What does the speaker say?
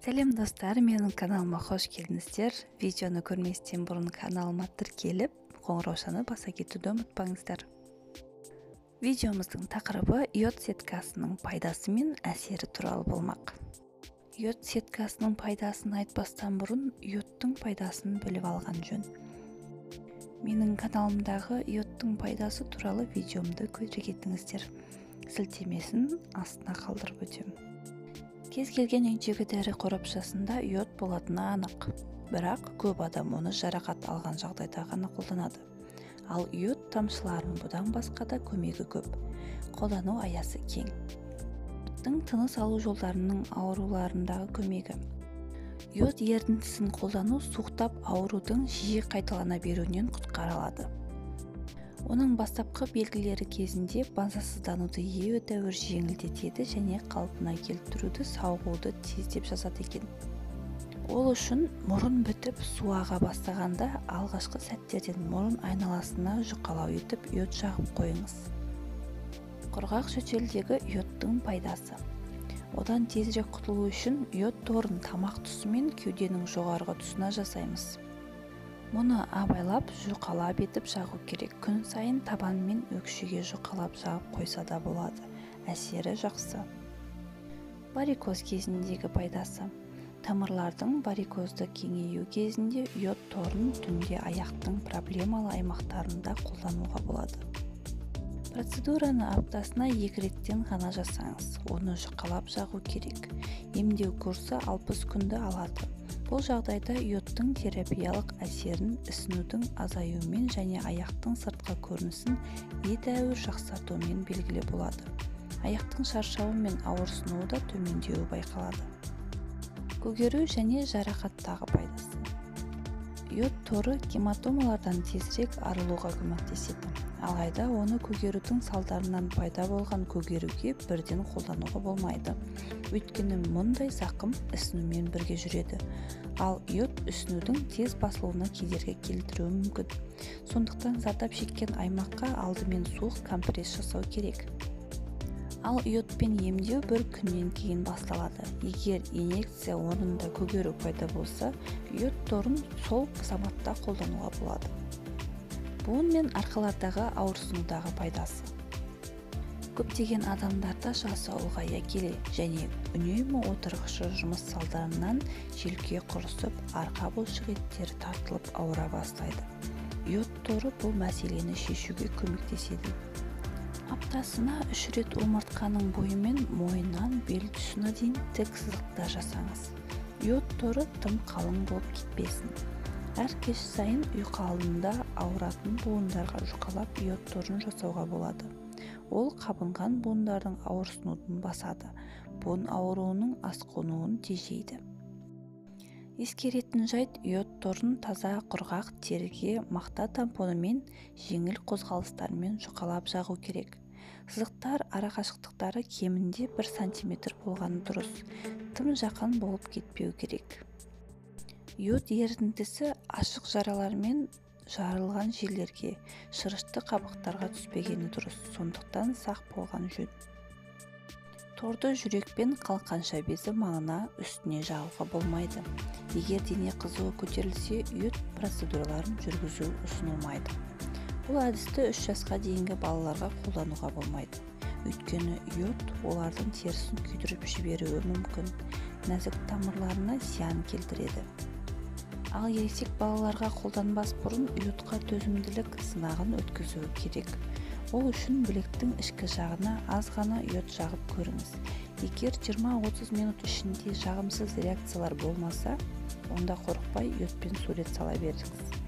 Сәлем, достар! Менің каналыма қош келдіңіздер. Видеоны көрместен бұрын каналыма тіркеліп, қоңыраушаны баса кетуді ұмытпаңыздар. Видеомыздың тақырыбы йод сеткасының пайдасы мен әсері туралы болмақ. Йод сеткасының пайдасын айтпастан бұрын йодтың пайдасын біліп алған жөн. Менің каналымдағы йодтың пайдасы туралы видеомды көре кетіңіздер. Сілтемесін астына қалдырып өтемін. Кез келген үйдегі дәрі қорапшасында йод болатыны анық. Бірақ көп адам оны жарақат алған жағдайда ғана қолданады. Ал йод тамшыларының бұдан басқа да көмегі көп. Қолдану аясы кең. Йодтың тыныс алу жолдарының ауруларындағы көмегі. Йод ерітіндісін қолдану суықтап аурудың жиі қайталана беруінен құтқара алады. Оның бастапқы белгілері кезінде мазасыздануды едәуір жеңілдетеді және қалпына келтіруді, сауығуды тездеп жазады екен. Ол үшін мұрын бітіп, су аға бастағанда алғашқы сәттерден мұрын айналасына жұқалау етіп йод жағып қойыңыз. Құрғақ жөтелдегі йодтың пайдасы. Одан тезірек құтылу үшін йод торын тамақ тұсы мен кеуденің жоғарғы тұсына жасаймыз. Мұны абайлап, жұқалап етіп жағу керек. Күн сайын табанмен өкшеге жұқалап жағып қойса да болады. Әсері жақсы. Варикоз кезіндегі пайдасы. Тамырлардың варикозды кеңею кезінде йод торын түнде аяқтың проблемалы аймақтарында қолдануға болады. Процедураны аптасына 2 реттен ғана жасаңыз. Оны жұқалап жағу керек. Емдеу курсы 60 күнді алады. Бұл жағдайда йодтың терапиялық әсерін ісінудің азаюымен және аяқтың сыртқы көрінісін едәуір жақсартуымен белгілі болады. Аяқтың шаршауы мен ауырсынуы да төмендеуі байқалады. Көгеру және жарақаттағы пайдасы. Йод торы гематомалардан тезірек арылуға көмектеседі. Алайда оны көгерудің салдарынан пайда болған көгеруге бірден қолдануға болмайды. Өйткені мұндай зақым ісінумен бірге жүреді. Ал йод ісінудің тез басылуына кедергі келтіруі мүмкін. Сондықтан зардап шеккен аймаққа алдымен суық компресс жасау керек. Ал йодпен емдеу бір күннен кейін басталады. Егер инъекция орнында көгеру пайда болса, йод торын сол заматта қолдануға болады. Буын мен арқалардағы ауырсынудағы пайдасы. Көптеген адамдарда жасы ұлғая келе және үнемі отырғышы жұмыс салдарынан желке құрысып, арқа бұлшық еттері тартылып ауыра бастайды. Йод торы бұл мәселені шешуге көмектеседі. Аптасына 3 рет омыртқаның бойымен мойыннан бел тұсына дейін тік сызықтар жасаңыз. Йод торы тым қалың болып кетпесін. Әр кеш сайын ұйқы алдында ауыратын буындарға жұқалап йод торын жасауға болады. Ол қабынған буындардың ауырсынуын басады, буын ауруының асқынуын тежейді. Ескеретін жайт, йод торын таза құрғақ теріге мақта тампонымен жеңіл қозғалыстармен жұқалап жағу керек. Сызықтар арақашықтықтары кемінде 1 сантиметр болғаны дұрыс, тым жақын болып кетпеу керек. Йод ерітіндісі ашық жаралар мен жарылған жерлерге, шырышты қабықтарға түспегені дұрыс, сондықтан сақ болған жөн. Торды жүрек пен қалқанша безі маңына үстіне жағуға болмайды. Егер дене қызуы көтерілсе, йод процедураларын жүргізу ұсынылмайды. Бұл әдісті 3 жасқа дейінгі балаларға қолдануға болмайды. Өйткені йод олардың терісін күйдіріп жіберуі мүмкін, нәзік тамырларына зиян келтіреді. Ал ересек балаларға қолданбас бұрын йодқа төзімділік сынағын өткізуі керек. Ол үшін білектің ішкі жағына аз ғана йод жағып көріңіз. Егер 20-30 минут ішінде жағымсыз реакциялар болмаса, онда қорықпай йодпен сурет сала беріңіз.